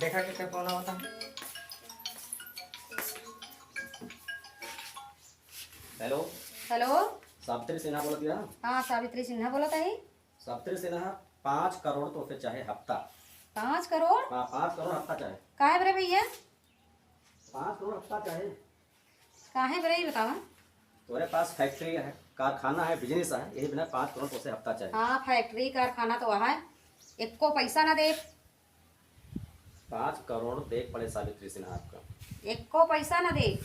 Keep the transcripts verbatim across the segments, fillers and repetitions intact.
देखा के, के फोन आवता है। हेलो। हेलो। सावित्री सिन्हा बोलत हिया? हाँ, सावित्री सिन्हा बोलत ही। सावित्री सिन्हा, पाँच करोड़ तोसे चाहे हफ्ता। पाँच करोड़? हाँ, पाँच करोड़ हफ्ता चाहे। काहे बरे भइया? पाँच करोड़ हफ्ता चाहे। काहे बरे, ई बतावा। तोरे पास फैक्ट्री है, कारखाना है, बिजनेस है, यही बिना पाँच करोड़ तोसे हफ्ता चाहे। हाँ, फैक्ट्री, कारखाना तो है, एक्को पैसा ना देब। पाँच करोड़ देक पड़े सावित्री सिन्हा आपका। एक्को पैसा ना देब।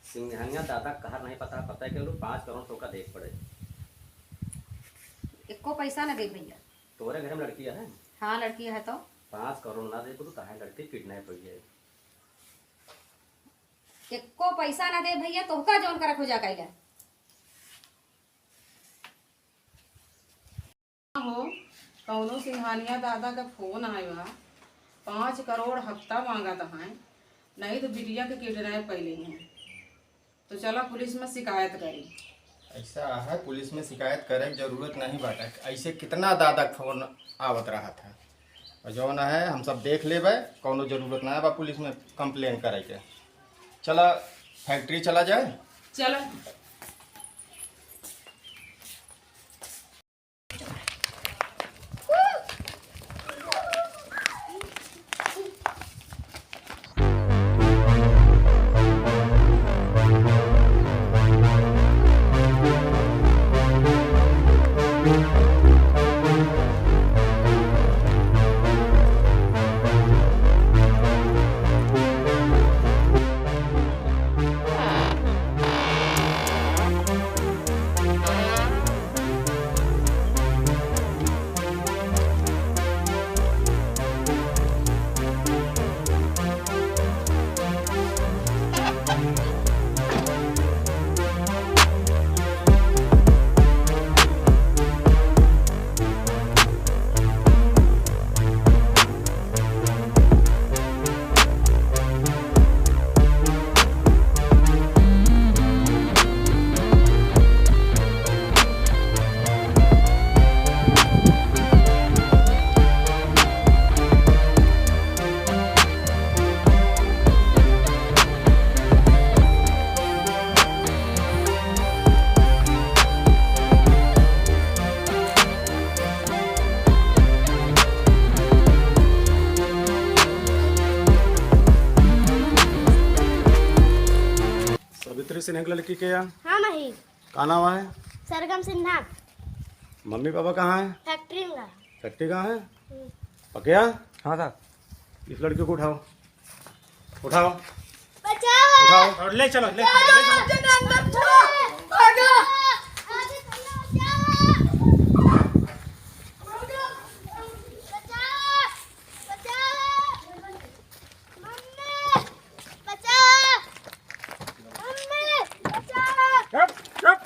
सिंघानिया दादा कहर नहीं पता, पता है के लोग पाँच करोड़ तोका देक पड़े। एक्को पैसा ना देब भइया। तोरे घर में लड़की है? हाँ, लड़की है तो। पाँच करोड़ ना देब तो ताहे लड़की किडनैप होइ गई। एक्को पैसा ना देब भइया, तोहका जौन करे खोजा कइला। हो, कौनो सिंघानिया दादा का फोन आए बा, पाँच करोड़ हफ्ता मांगत हैं, नहीं तो बिटिया के किडनैप कइ लेइहैं। तो चला पुलिस में शिकायत करी। ऐसा है, पुलिस में शिकायत करे के जरूरत नहीं बाटे। ऐसे कितना दादा के फोन आवत रहत है, और जौन है हम सब देख लेबे, कौनो जरूरत ना बा पुलिस में कंप्लेन करे के। चला फैक्ट्री चला जाए। चला। सावित्री सिन्हा की लड़की के या? हाँ, माही। का नाम है? सरगम सिन्हा। मम्मी पापा कहाँ हैं? फैक्ट्री में। फैक्ट्री कहाँ है? हम्म। पकिया? हाँ सर। इस लड़के को उठाओ, उठाओ। बचाओ। उठाओ। और ले चलो, ले चलो, ले चलो। भागो। बचाओ। बचाओ। मम्मी, बचा। मम्मी, बचा। चुप, चुप।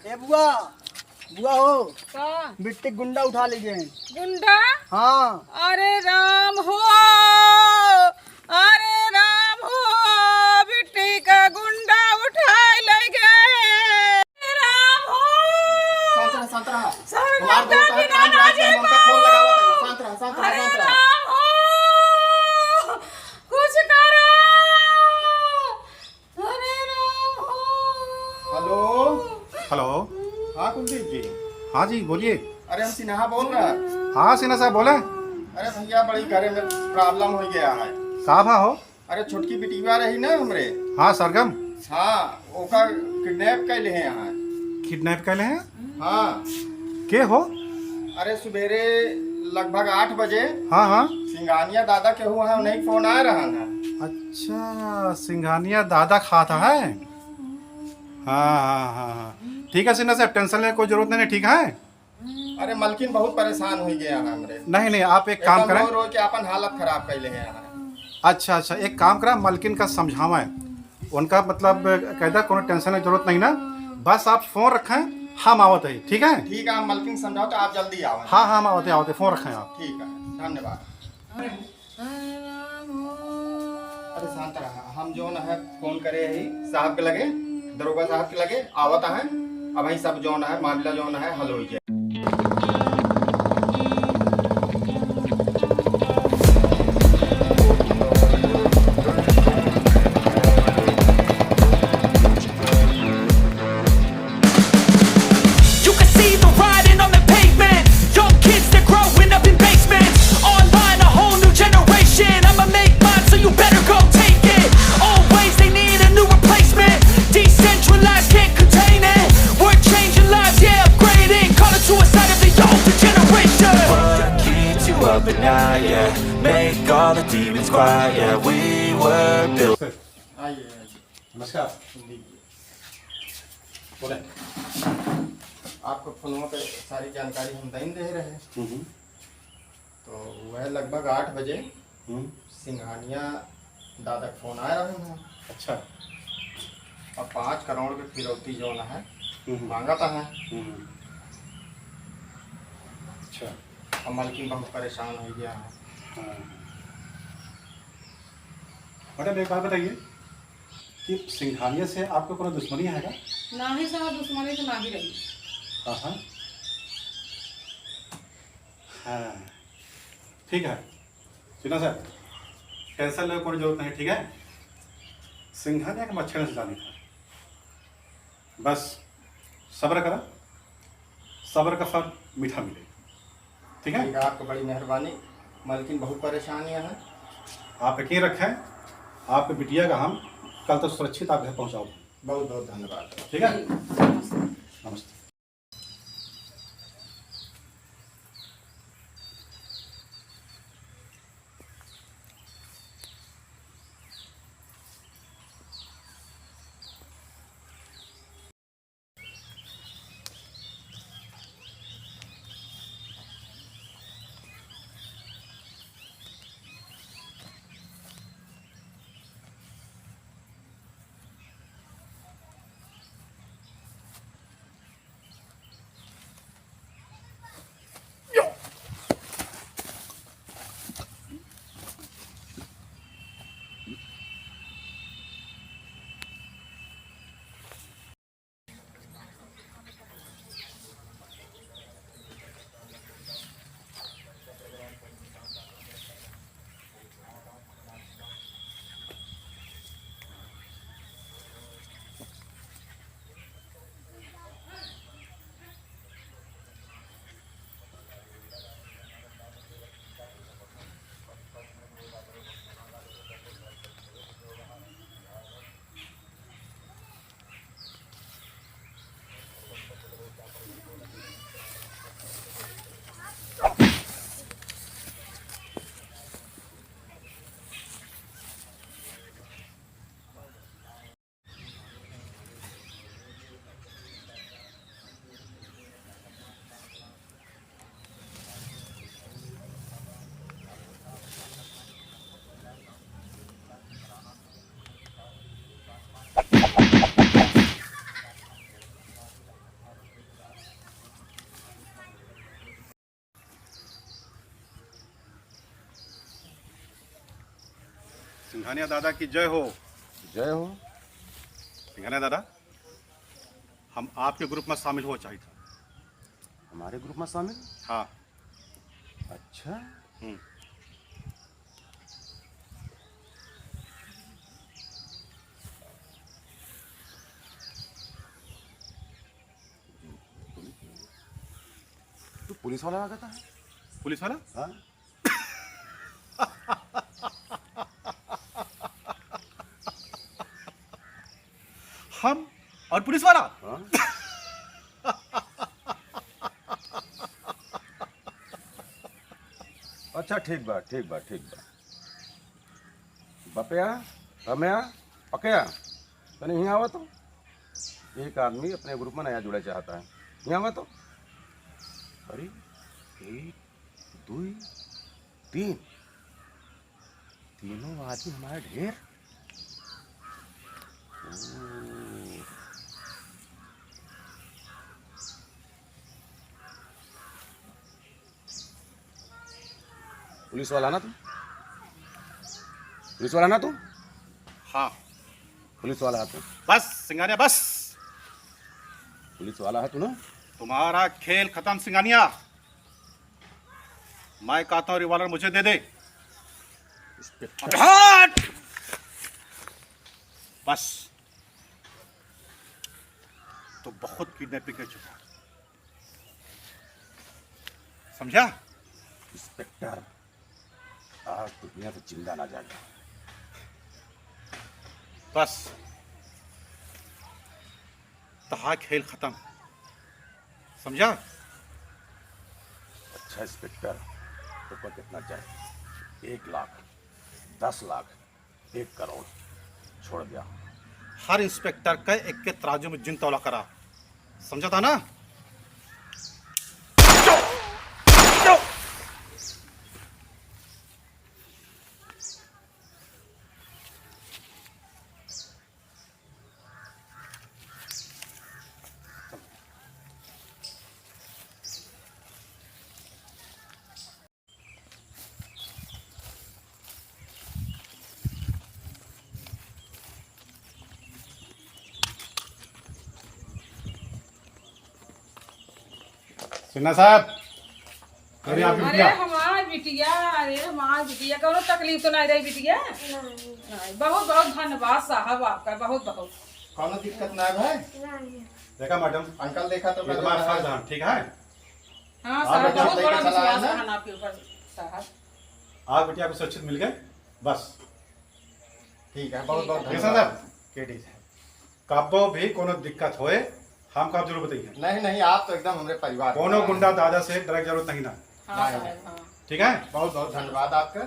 ए बुआ, बुआ हो। का? बिट्टी गुंडा उठा ले गए। गुंडा? हाँ। अरे राम हो, अरे राम हो, बिट्टी का गुंडा उठाए ले गए। अरे राम हो। शांत रहा, शांत रहा। सर, हमार दोस्त है, कामराज है, हम उनका फोन लगावत है। शांत रहा, शांत रहा, अरे शांत रहा। राम हो, कुछ करो। अरे राम हो। हेलो। हेलो। हाँ कुलदीप जी। हाँ जी, बोलिए। अरे हम सिन्हा बोल रहा। हाँ सिन्हा साहब, बोले। अरे भैया, बड़ी घरे में प्रॉब्लम हो गया है। का भा हो? अरे छोटकी बिटिया रही ना हमरे। हाँ सरगम। हाँ, ओका किडनैप कर ले हैं यहाँ। किडनैप कर ले हैं? हाँ। के हो? अरे, सुबेरे लगभग आठ बजे हाँ, हाँ। सिंघानिया दादा के हुआ है, उन्हीं फोन आ रहा है। अच्छा, सिंघानिया दादा खाता है? हाँ, हाँ, हाँ, हाँ। ठीक है सिन्हा साहब, tension लेने की कोई जरूरत नहीं, ठीक है? अरे, मलकिन बहुत परेशान हो गया है हमरे। नहीं, नहीं, आप एक काम एकदम करें। रो रो के अपन हालत खराब कर ले हैं यहाँ। अच्छा, अच्छा, एक काम करें, मलकिन का समझावें, उनका मतलब कह दे, कोनो tension की जरूरत नहीं ना, बस आप फोन रखें, हम आवत है, ठीक है? ठीक है, हम मलकिन समझाओ तो आप जल्दी आओ। हाँ, हाँ, हम आवत है, आवत है, फोन रखें आप। ठीक है, धन्यवाद। अरे शांत रहा, हम जौन है फोन करे ही साहब के लगे, दरोगा साहब के लगे, आवत है, अब ही सब जौन है मामला जौन है हल हो जाए। You can see the writing on the pavement. Young kids, they're growing up in basements. Online, a whole new generation. I'ma make mine, so you better go take it. Always, they need a new replacement. Decentralized, can't contain it. We're changing lives, yeah, upgrading. Call it suicide of the older generation. What keeps you up at night, yeah. Make all the demons quiet, yeah. We were built. आइए, आइए। नमस्कार। जी, जी। बोलें। आपको फोनवा पे सारी जानकारी हम दइन दे रहे। हम्म, हम्म। तो वह लगभग आठ बजे हम्म। सिंघानिया दादा का फोन आया रहा है। अच्छा। अब पाँच करोड़ के फिरौती जौन है, हम्म। मांगत है। हम्म। अच्छा। अब मलकिन बहुत परेशान हो गया है। हाँ। मैडम, एक बात बताइए कि सिंघानिया से आपको कोनो दुश्मनी है का? नाही साहब, दुश्मनी तो नाही रही। हाँ, हाँ। हाँ, ठीक है। सुना सर, tension लेवे की कोनो जरूरत नहीं, ठीक है? सिंघानिया के मच्छर से जानी था। बस सब्र करा, सब्र का फल मीठा मिले, ठीक है? ठीक है, आपको बड़ी मेहरबानी। मलकिन बहुत परेशान है। आप यकीन रखें, आपके बिटिया का हम कल तक सुरक्षित आप घर पहुँचाओ। बहुत बहुत धन्यवाद। ठीक है? नमस्ते। सिंघानिया दादा की जय हो। जय हो। सिंघानिया दादा, हम आपके group में शामिल हो चाहित है। हमारे group में शामिल? हाँ। अच्छा। हम्म। तू पुलिस वाला लागत है। पुलिस वाला? हाँ। हम और पुलिस वाला? हाँ। अच्छा, ठीक बा, ठीक बा, ठीक बा। बपया, रमया, पकया, तनी हियाँ आवा तो। एक आदमी अपने group में नया जुड़े चाहता है, हियाँ आवा तो। अरे, एक, दुई, तीन, तीनों आदमी हमारे ढेर। ओ। पुलिस वाला ना तू? पुलिस वाला ना तू? हाँ। पुलिस वाला है तू? बस, सिंगानिया, बस। पुलिस वाला है तू ना? तुम्हारा खेल खतम, सिंगानिया। मैं कहता हूँ, revolver मुझे दे दे। अबे हट! बस, तो बहुत kidnapping कर चुका, समझा? Inspector, आज दुनिया से जिंदा ना जाएगा। बस, तहार खेल खतम, समझा? अच्छा Inspector, तो पर कितना चाहिए? एक लाख, दस लाख, एक करोड़, छोड़ दिया। हर Inspector का एक के तराजू में जिन तौला करा, समझा था ना? सिन्हा साहब, अरे आप अरे बिटिया। हमार बिटिया, अरे हमार बिटिया, कौनो तकलीफ तो नहीं रही बिटिया? नहीं। नहीं, बहुत बहुत धन्यवाद साहब आपका, बहुत बहुत। कौनो दिक्कत ना है भाई? नहीं। देखा मैडम, अंकल देखा तो ये तुम्हारा फर्ज है, ठीक है? हाँ आप साहब, बेटा बहुत लेके बड़ा चला विश्वास आना। है आपके ऊपर साहब। आप बिटिया को सुरक्षित मिल गए, बस। ठीक है, बहुत बहुत ठीक है धन्यवाद। साहब, के डी साहब, कब्बो भी कोनो दिक्कत होए, हम कब जरूर बताइए। नहीं नहीं, आप तो एकदम हमरे परिवार के कोनो हैं। गुंडा दादा से डरे के जरूरत नहीं ना। हाँ नहीं। साहब, हाँ। ठीक है? बहुत बहुत धन्यवाद आपका।